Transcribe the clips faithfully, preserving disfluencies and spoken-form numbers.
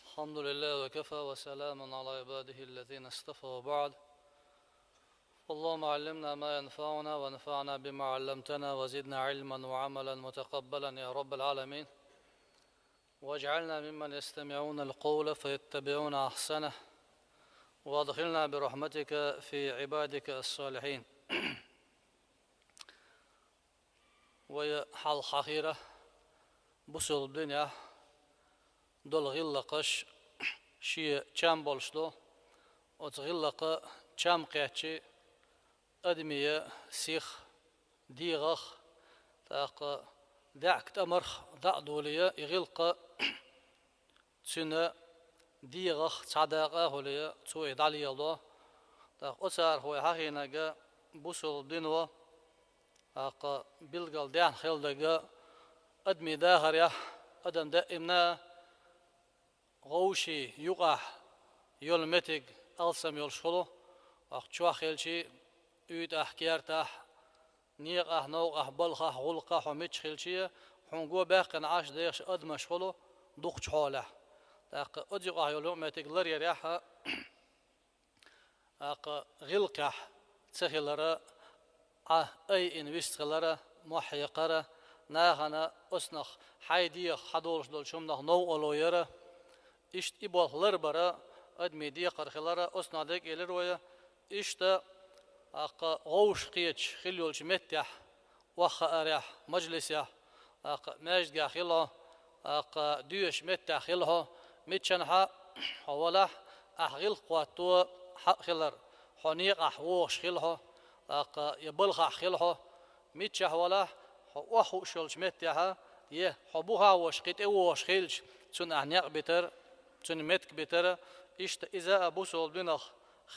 الحمد لله وكفى وسلام على عباده الذين اصطفى وبعد. اللهم علمنا ما ينفعنا وانفعنا بما علمتنا وزدنا علما وعملا متقبلا يا رب العالمين. واجعلنا ممن يستمعون القول فيتبعون أحسنه. وادخلنا برحمتك في عبادك الصالحين. Вай хьалха хьахийра бусалба динехь долу гӀиллакхаш шен чам болуш ду. Оцу гӀиллакха чам кхеччи адамийн сих, дегӀах, тӀаккха даьӀахк тӀамарх дӀа а долий, и гӀиллакх цуьнан дегӀах цхьа дакъа а хуьлий, цо и дӀалело. ТӀаккха оцарах вай хьахийнарг бусалба дино, тӀаккха билггал даьхна хила дерг адамийн дахарехь, адам даимна вовшийн юкъахь йолу меттиг алсам йолуш хуьлу, тӀаккха чохь хилчи, уьйтӀахь, кертахь, некъахь, новкъахь, балхахь, гӀуллакхахь хьо мичча хилчи, хьуна го баьккхина Ӏаш дехаш адамаш хуьлу дукхачу хьолехь. ТӀаккха оцу юкъахь йолу юкъаметтиг ларъярехь, тӀаккха гӀиллакхехь ца хилара, Ӏа айина вист хилара, мохь хьекхара, нахана оцунах хьайн дегӀах хьадолуш долчу хӀуманах новкъарло яра, иштта и болх ларбара, адамийн декхар хилара, оцунах дерг а элира вай, иштта, тӀаккха вовшахкхеташ хилла йолчу меттехь, охьахаарехь, мажлисехь, тӀаккха маьждигехь хила хьо, тӀаккха доьшучу меттехь хила хьо, миччанхьа хьо валахь, ахь гӀиллакх хӀотто хьакъ хилар, хьо некъахь вогӀуш хила хьо, тӀаккха я балхахь хила хьо, миччахь валахь, хьо охьахууш йолчу меттехьа, я хьо бухахь волуш кхин тӀевогӀуш хилча, цунна ахь некъ битар, цунна меттиг битар, иштта иза а бусалба динах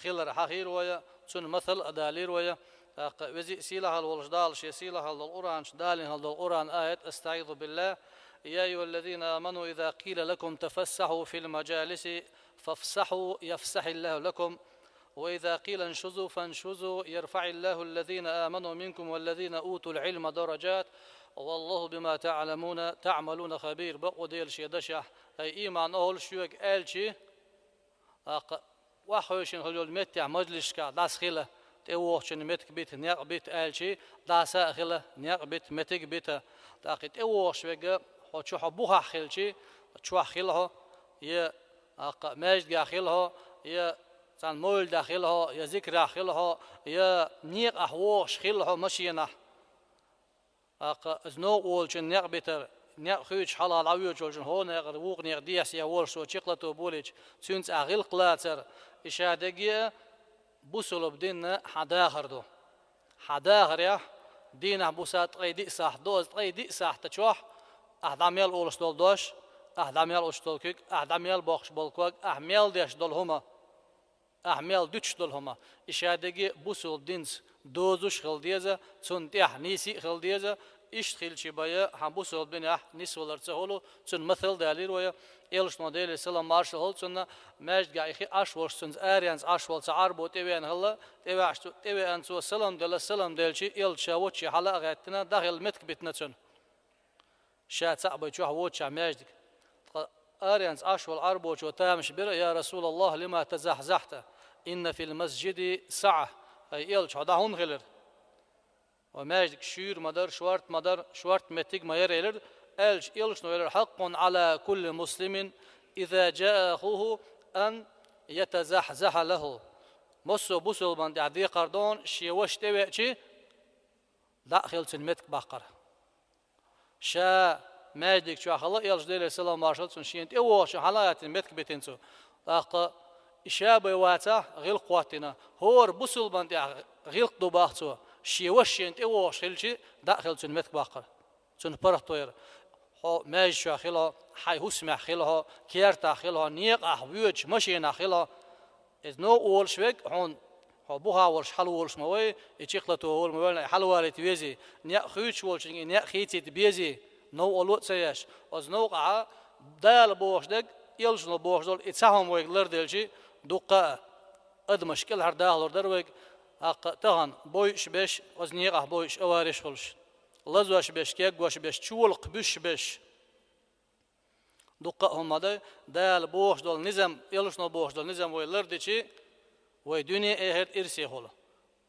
хилар хьахийра вай, цунна масал а далийра вай. ТӀаккха веза а сийлахьалла волуш Дала шен сийлахьалла долу Къуръан чу далийна хилла долу Къуръан аят: أستعيذ بالله. يا أيها الذين آمنوا إذا قيل لكم تفسحوا في المجالس فافسحوا يفسح الله لكم وإذا قيل انشزوا فانشزوا يرفع الله الذين آمنوا منكم والذين أوتوا العلم درجات والله بما تعلمون تعملون خبير. Бакъо Дела шен дашехь: «Ай, ийман охӀлуш, шуьга аьлчи, тӀаккха охьахевшина хилла йолу меттехь, мажлисашкахь дӀасахила, тӀевогӀучунна меттиг бита, некъ бита», аьлчи, дӀаса а хила, некъ бита, меттиг бита. ТӀаккха и тӀевогӀуш верг, хьо чу хьо бухахь хилчи, чохь хила хьо, я, тӀаккха, маьждигехь хила хьо, я цхьана мовлидехь хила хьо, я зикрахь хила хьо, я некъахь вогӀуш хила хьо машенахь. ТӀаккха иза новкъа волчунна некъ битар, некъ хуьйцуш хьалха дӀавоьдуш волчунна хӀокху некъара вукху некъа дехьа сехьа волуш цо чекхлато болийча, цуьнца ахь гӀиллакх лацар, и ша дерг а бусалба динан хьан дахар ду. Хьан дахарехь, дийнахь, буса ткъе диъ сахьт ду, иза ткъе диъ сахьта чохь ахь дӀа мел олуш долу дош, ахь дӀа мел олуш долу куьг, ахь дӀа мел боккхуш болу ког, ахь мел деш долу хӀума, ахь мел дуьтуш долу хӀума, и ша дерг а бусалба динца дозуш а хила деза, цунна тӀехь нийса а хила деза, иштта хилчи бен хьан бусалба динехь нисвалар ца хуьлу, цунна масал далийра вай. Элчано, Делера салам маршалла хуьлда цунна, маьждигехь и хи Ӏаш волуш, цуьнца аренца Ӏаш волу цхьа Ӏарбо тӀевеана хилла, тӀевеана цо, тӀевеана цо салам делла, салам делчи, элча ша волчу хьала а гӀеттина, дӀахила меттиг битина цунна. Ша цхьаъ бен чохь воцучохь маьждиг. Ткъа аренца Ӏаш волу Ӏарбочо тамаш бира: «Я Расулаллах, лима тазахьзахьта? Инна фил масжиди саӀа». Ай, элча, хьо дӀа хӀунда хилира? Ва маьждиг шуьйра ма дара, шорта ма дара, шорта меттиг ма яра, элира, аьлча, элчано элира: «Хьаккъун Ӏала кулли муслимин, иза джаа ахуху, ан ятазахьзахьа лаху». Массо а бусалбан тӀехь декхар ду хьуна, шен ваша тӀевеачи, дӀа а хила, цуьнан меттиг баккхар. Ша маьждиг чохь хилла, элча, Делера салам маршалла цунна, шена тӀевогӀучу хьала а гӀеттина, меттиг битина цо. ТӀаккха и ша бен вацахь, гӀиллакх хӀоттийна, хӀора бусалбан тӀехь гӀиллакх ду боху цо, шен ваша шена тӀевогӀуш хилчи, дӀа а хила, цуьнан меттиг баккхар. Цунна паргӀато яра. Хьо маьждиг чохь хила хьо, хьайн хӀусамехь хила хьо, кертахь хила хьо, некъахь воьдуш, машенахь хила хьо. Иза новкъа волуш верг хьуна, хьо бухахь волуш хьалаволуш ма вай, и чекхлато волу ма вевлла, и хьалавалийта везий, некъ хуьйцуш волчуьнга и некъ хийцийта безий, новкъарло а ца еш. Оцу новкъахь Дала бохуш дерг, элчано бохуш долу и цхьа хӀума вайга ларделчи, дуккха а адамаш кӀелхьардахалур дара вайга, тӀаккха тахана бойуш берш, оцу некъахь бойуш, авареш а хуьлуш, лазош берш, кегош берш, чолакх буьсуш берш. Дуккха а хӀума ма дай, Дала бохуш долу низам, элчано бохуш долу низам вай лардичи, вай дуьне а, эхарт а ирсе хуьлу.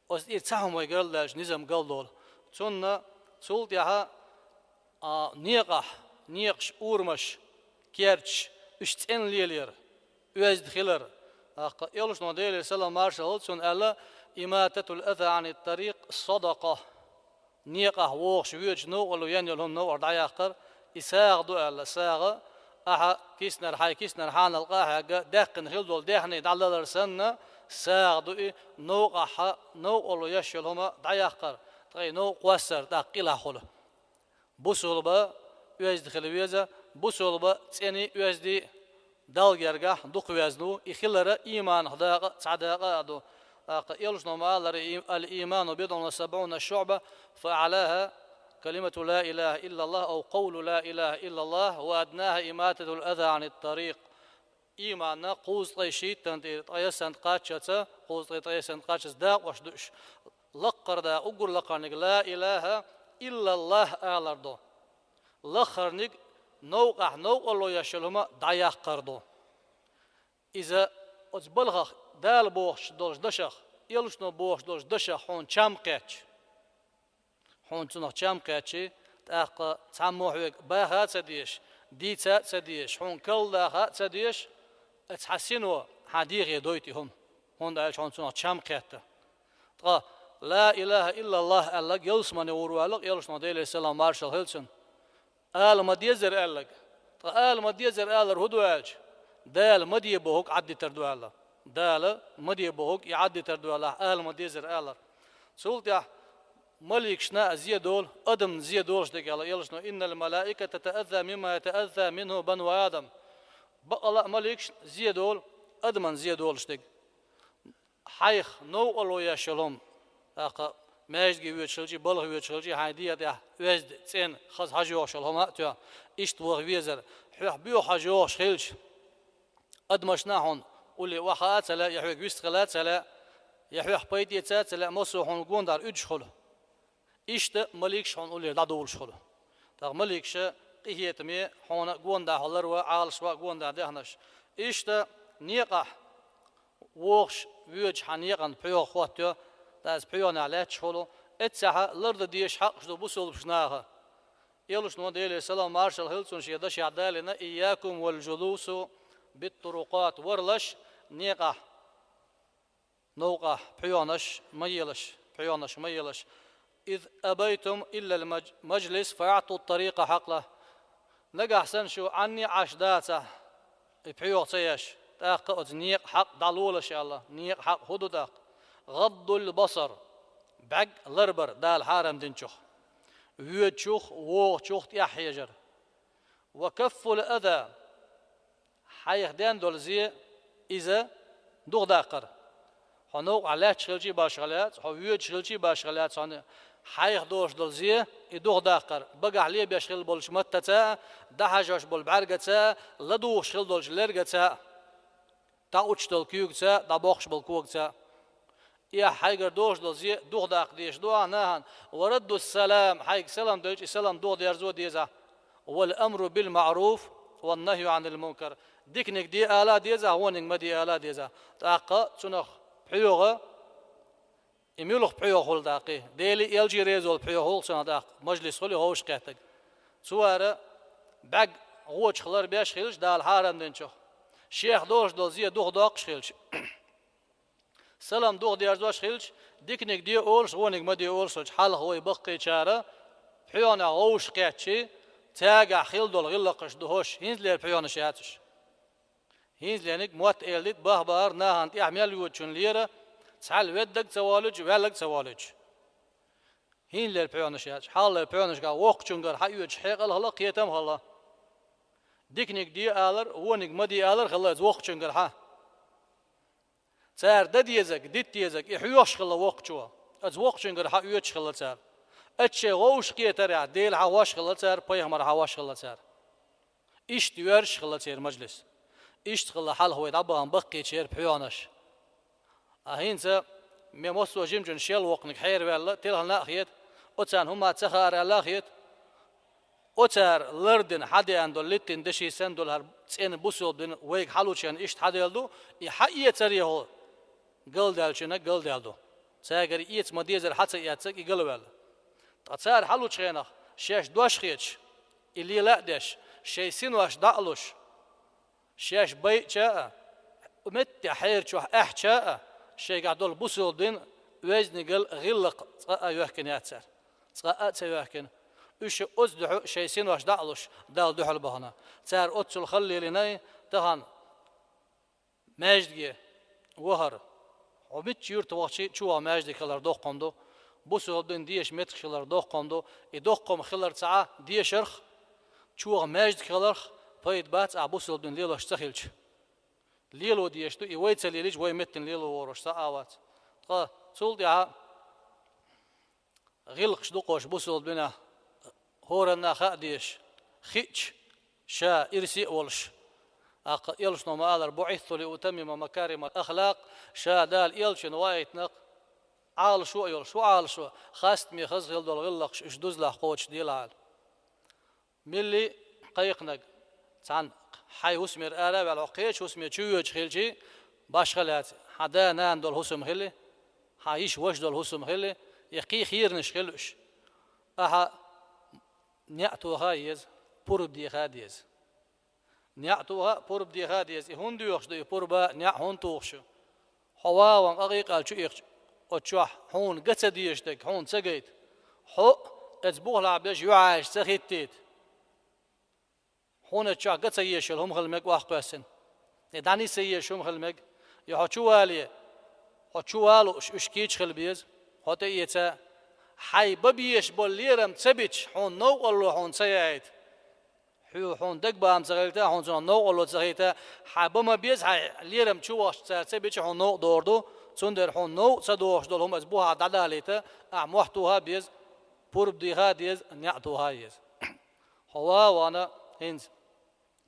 Оцу тӀера цхьа хӀума вай галдаьлча, низам галдолу. Цунна цул тӀаьхьа, а, некъахь, некъаш, урамаш, керташ, уьш цӀена лелор, оьзда хилар. ТӀаккха элчано, Делера салам маршалла хуьлда цунна, аьлла: «Имататул аза анит тарикъ садакъа». Некъахь вогӀуш воьдучу новкъарло ян йолу хӀума новкъара дӀаяккхар, и сагӀа ду аьлла, сагӀа, ахьа киснара, хьайн киснара хьанал къа а хьегна, даьккхина хила долу даьхни дӀадалар санна, сагӀа ду и, новкъахь новкъарло еш йолу хӀума дӀаяккхар, ткъа и новкъа кхоссар тӀаккха къилахь хуьлу. Бусулба оьзда хила веза, бусулба цӀений, оьздий Далла гергахь дукха везна ву, и хилара ийманах дакъа, цхьа дакъа а ду. ТӀаккха элчано ма-аллара: «Ал-ийману бидъун ва сабъуна шуъба, фа аълаха калимату ла илаха иллаллах, ав къавлу ла илаха иллаллах, ва аднаха имататул аза анит тарикъ». Ийманна кхузткъе шийтта тӀе, ткъайесна кхаччалца, кхузткъе ткъайесна кхаччалца дакъош ду уьш. Лакхара дакъа, уггар лакхарниг ла илаха иллаллах алар ду. Лаххарниг новкъахь новкъарло еш йолу хӀума дӀаяккхар ду. Иза оцу балхах, Дала бохуш долчу дашах, элчано бохуш долчу дашах хьуна чам кхетча, хьуна цунах чам кхетча, тӀаккха цхьаммо хьоьга баха а ца дезаш, дийца а ца дезаш, хьуна карладаха а ца дезаш, оцу хьан сино хьан дегӀе дойту и хӀума, хӀунда аьлча хьуна цунах чам кхетта. Ткъа «Ла илаха иллаллах» аьлларг ялсамане вур ву аьлла элчано, Делера салам маршалла хуьлда цунна. Ала ма-деззара аьлларг. Ткъа ала ма-деззара алар хӀун ду аьлча, Дала ма де бохург Ӏаддитар ду аьлла. Дала ма де бохург и Ӏаддитар ду аьлла, ала ма-деззара алар. Цул тӀаьхьа маликашна а зе долу, адамна зе долуш дерг аьлла элчано: «Иннал малаиката татаазза мимма ятаазза минху бану Адам». Бакъала а маликашна зе долу, адамна зе долуш дерг. Хьайх новкъарло еш йолу хӀума, тӀаккха маьждиге воьдуш хилча, балха воьдуш хилча, хьайн дегӀа тӀехь оьзда, цӀена, хаза хьажа йогӀуш йолу хӀума а тоьхна, иштта ваха везар. Хьоьх боьха хьажа йогӀуш хилча, адамашна а хьуна улле охьахаа а ца лаьа, я хьоьга вистхила а ца лаьа, я хьоьх пайда эца а ца лаьа, массо а хьуна гонадар уьдуш хуьлу. Иштта маликаш хьуна уллера дӀадовлуш хуьлу. ТӀаккха маликаша къинхетаме хьуна гонадаха ларва, Ӏалашва гонадаха дехнарш. Иштта некъахь вогӀуш воьдучу хьан некъан пхьоьха хӀоттайо, ткъа иза пхьоьханехь лаьтташ хуьлу, эццехь лардан дезаш хьакъаш ду бусулбачу наха. Элчано, Делера салам маршалла хуьлда цунна, шен дашехь далийна: «Ийякум вал джулуса бит-турукъат», варлаш некъахь новкъахь пхьоьханаш ма елаш, пхьоьханаш ма елаш. «Из абайтум иллал маж-, маджлис, фа аъту тарикъа хьакъа». Нагахь санна шу Ӏанне а Ӏаш дацахь, и пхьоьха ца еш, тӀаккха оцу некъа хьакъ дӀалолаш аьлла, некъа хьакъ хӀун ду тӀаккха? «ГӀаддул басар», бӀаьрг ларбар Дала хьарам динчух, воьдучух, вогӀучух тӀаьхьа хьежар. «Ва каффул аза», хьайх ден долу зе, иза духадаккхар. Хьо новкъахь лаьтташ хилчий башха лаьцна, хьо воьдуш хилчий башха лаьцна, хьайх долуш долу зе, и духадаккхар. Багахь лебеш хилла болчу маттаца а, дӀахьажош болу бӀаьргаца а, ладугӀуш хилла долчу лергаца а, дӀаӀуттуш долу куьйгаца а, дӀабоккхуш болу когаца а. И ахь хьайгара долуш долу зе духадаккха дезаш ду ахьа нахана. «Ва раддус салам», хьайга салам делча, и салам духадерзо деза. «Вал амру бил маъруф, ван нахью анил мункар». Диканиг де ала а деза, вониг ма де ала а деза. ТӀаккха цунах пхьоьха, и муьлха пхьоьха хуьлу тӀаккха? Делий элчий реза волу пхьоьха хуьлу цунах тӀаккха, мажлис хуьлу, ховшахкхеттарг. Цара бӀаьрг гӀочух ларбеш хилча, Дала хьарам динчух, шех долуш долу зе духадоккхуш хилча, салам духадерзош хилча, диканиг де олуш, вониг ма де олуш хилча, хьалха вай баккхийчара пхьоьханах гӀовшахкхетча, цаьргахь хилла долу гӀиллакхаш ду хӀорш, хӀинцалера пхьоьханаш яц уьш. ХӀинцалениг мотт эладита, бахбахар, нахана тӀехь мел йодачунна лера, цхьаьлла веддаг а ца волуьйтуш, ваьллаг а ца волуьйтуш. ХӀинцалера пхьоьханаш яц уьш, хьалхалера пхьоьханашкахь воккхачунгара хьаоьцуш хьекъал а хила, кхетам а хила. Диканиг де алар, вониг ма де алар хила иза воккхачунгара хьа. Цара дан дезарг, дита дезарг, и хьоьхуш хила воккхачо, иза воккхачунгара хьаоьцуш хила цара. Иза шайн гӀовшахкхетарехь, Дела хьахош хила цара, пайхамар хьахош хила цара. Иштта йоьрзуш хила церан мажлис. Иштта хила хьалха вай дӀабахана баккхийчеран пхьоьханаш. А хӀинца мен массо а жимачунна шел воккханиг хьераваьлла, телхина а хета, оцарна хӀума ца хаара аьлла а хета. Оцара лардина хьадеана долу литтина деши санна долу хӀара цӀена бусулба дин вайга хьалучу хенахь иштта хьаделла ду, и хьаэцаре хьо галдаьллачунна галдаьлла ду. Цаьргара эца ма-дезара хьа ца эцнарг и галваьлла. Ткъа цара хьалучу хенахь шаьш дош хеташ, и лела а деш, шайн синош дӀа а луш, шаьш байъча а, метта хьерачохь аьхьча а, шайгахь долу бусулба дин оьздангалла, гӀиллакх цкъа а йоьхкина яц цара. Цкъа а ца йоьхкина. Уьш оцу дуьхьа шайн синош дӀа а луш, Далла дуьхьал бахана. Цара оццул хала лелийна, тахана маьждиге вахар. Хьо мичча юьрта вахча а чу ваха маьждиг хилар доккха хӀума ду. Бусулба дин деша меттиг хилар доккха хӀума ду. И доккха хӀума хиларца а дешарх, чу ваха маьждиг хиларх пайда бац ахь бусулба дин лелош ца хилча. Лело дезаш ду, и вай ца лелийча, вай меттана лело воруш цхьа а вац. Ткъа цул тӀаьхьа гӀиллакхаш ду кхуш бусулба динехь, хӀоранна хаа дезаш, хиъча, ша ирсе а волуш. ТӀаккха элчано ма-аллара: «بعثت لأتمم مكارم الأخلاق», ша Дала элчанна ваийтина-кх Ӏалашо а йолуш. ХӀун Ӏалашо? Хастаме хаза хила долу гӀиллакхаш уьш дузалахь кхочушделахьара. Милли кхайкхинарг, цхьана хьайн хӀусамера ара а ваьлла, хьо кхечу хӀусаме чу йоьдуш хилча, башха лаьцна, хьан да-нана долу хӀусам хили, хьан йиша-ваша долу хӀусам хили, я кхин херанаш хили уьш. Ахьа неӀ тоха а еза, пурба деха а деза. НеӀ тоха а, пурба деха а деза. И хӀунда доьхуш ду, и пурба, неӀ хӀунда тухуш ю? Хьо вагӀан къа гӀийкъал чу ихча, оцу чохь хьуна ган ца дезаш дерг хьуна ца гайта. Хьо а, оцу бухахь беш юьхьӀаьржа ца хӀиттийта. Хьуна оцу чохь ган ца езаш йолу хӀума хила мега охьакхоьссина. Я дӀанис ца езаш хӀума хила мега. Я хьо чу вале, хьо чу валуш, уьш кийча хила беза. Хьо тӀеэца, хьайн бан безаш болу лерам ца бича, хьуна новкъарло хьуна ца яйта. Хьоьга хьуна дагабахам ца хилийта, хьуна цунах новкъарло ца хилийта, хьан бан ма беза, хьайн лерам чу вахча цара ца бича, хьуна новкъа догӀур ду, цундела хьуна новкъа ца догӀуш долу хӀума оцу бухахь дӀадалийта, ахьа мохь тоха а беза, пурба деха а деза, неӀ тоха а еза. Хьо вагӀана хӀинца.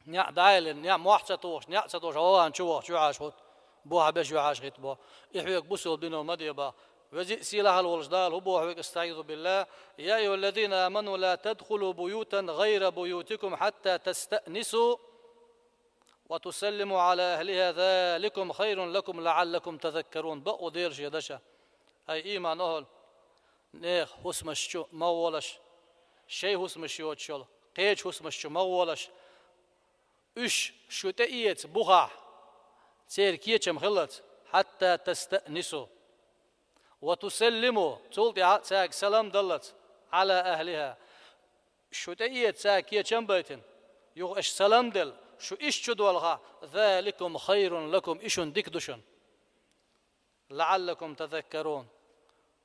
НеӀ дӀаяьллина, неӀ мохь ца тухуш, неӀ ца тухуш, хьо вагӀана чу вахча юьхьӀаьржа хӀитта, бухахь беш юьхьӀаьржа хӀитта боху. И хьоьга бусулба дино ма де боху. Веза а, сийлахь а волуш Дала хӀун боху хьоьга: «أستعيذ بالله. يا أيها الذين آمنوا لا تدخلوا بيوتا غير بيوتكم حتى تستأنسوا وتسلموا على أهلها ذلكم خير لكم لعلكم تذكرون». Бакъ ву Делан шен дашах. Ай, ийман охӀла, нехан хӀусамаш чу ма гӀолаш, шайн хӀусамаш йоцуш йолу кхечу хӀусамаш чу ма гӀолаш. Уьш шу тӀеэца бухахь, церан кечам хиллалц, حتى تستأنسوا وتسلموا, цул тӀаьхьа цаьрга салам даллалц, على أهلها. Шу тӀеэца цаьрга кечам а байтина, юха аша салам а делла, шу иштта чу долахь, ذلكم خير لكم, и шуна дика ду шуна. لعلكم تذكرون.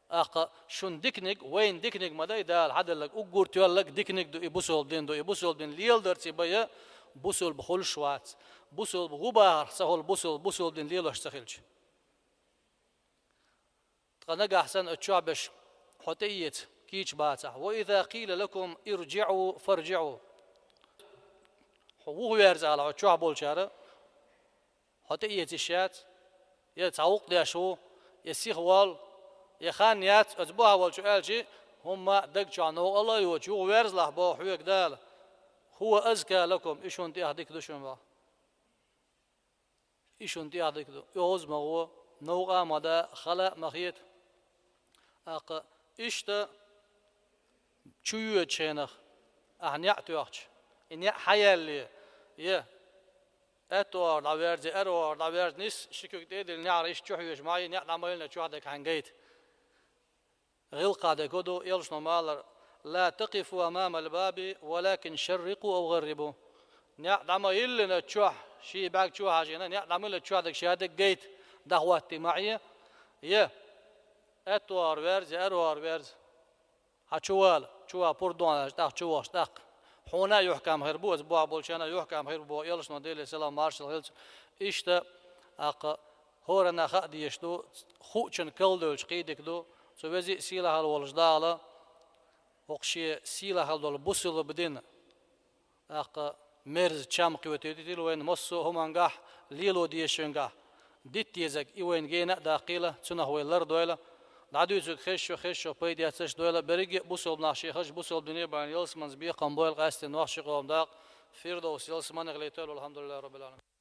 ТӀаккха шуна диканиг, вайна диканиг ма дай Дала хьаделларг, уггар тоьлларг диканиг ду, и бусулба дин ду, и бусулба дин леладарца бен, бусулба хуьлуш вац, бусулба ву бахарх ца хуьлу бусулба, бусулба дин лелош ца хилча. Ткъа нагахь санна оцу чохь беш хьо тӀеэца, кийча бацахь. وإذا قيل لكم ارجعوا فارجعوا. Хьо вуха верза ала оцу чохь болчара, хьо тӀеэца йиш яц, я цхьа гӀуллакх деш ву, я сиха воллу, я хан яц, оцу бухахь волчо аьлча, хӀумма а даг чохь новкъарло а йоцуш, юха верзалахь боху хьоьга Дала. هو أزكى لكم, и шуна тӀех дика ду шуна боху. И шуна тӀех дика ду. ОьгӀаз ма гӀо, новкъа а ма да, хала а ма хета. ТӀаккха иштта чу йоьдучу хенахь, ахьа неӀ тоьхча, и неӀ хьаяьлле, я аьтто агӀор дӀаверза, я аьрру агӀор дӀаверза, нис ши куьг тӀе а дилла, неӀара иштта чу хьоьжуш ма Ӏе, неӀ дӀа ма йиллина, чохь дерг хьайна гайта. ГӀиллакхах дерг хӀун ду, элчано ма-аллара: لا تقفوا أمام الباب ولكن شرقوا أو غربوا. НеӀ дӀа ма йиллина чохь, ши бӀаьрг чу хьажийна, неӀ дӀа ма йиллина чохь дерг ша дерг гайта, дӀахӀоттий ма Ӏе. Я аьтто агӀор верза, я аьрру агӀор верза. Хьан чу вала, чу ван пурба дохьуш, тӀаккха чу вахча, тӀаккха хьуна а юьхькам хир бу, оцу бохь болчарна а юьхькам хир бу, боху элчано, Делера салам маршалла хилла цунна. Иштта, тӀаккха хӀоранна хаа дезаш ду, хуучунна калдевлча кхин дика ду, цу веза а, сийлахь а волуш Дала, хӀокху шен сийлахь долу бусулба дин, тӀаккха мерза чам кхетийтина вайна массо а хӀумангахь, лело дезачуьнгахь, дита дезарг и вайна гена а даккхийла, цунах вай лардойла. ДӀадуьйцург хезачо, хезачо пайда эцаш дойла, беррига а бусалба нах шоаш бусалба дине бахьан ялсаманца бекхам бойла, къаьстта нохчий къоман дакъа Фирдовс ялсаманегӀа летойла. Валхьамдулиллахи Раббил Ӏаламин.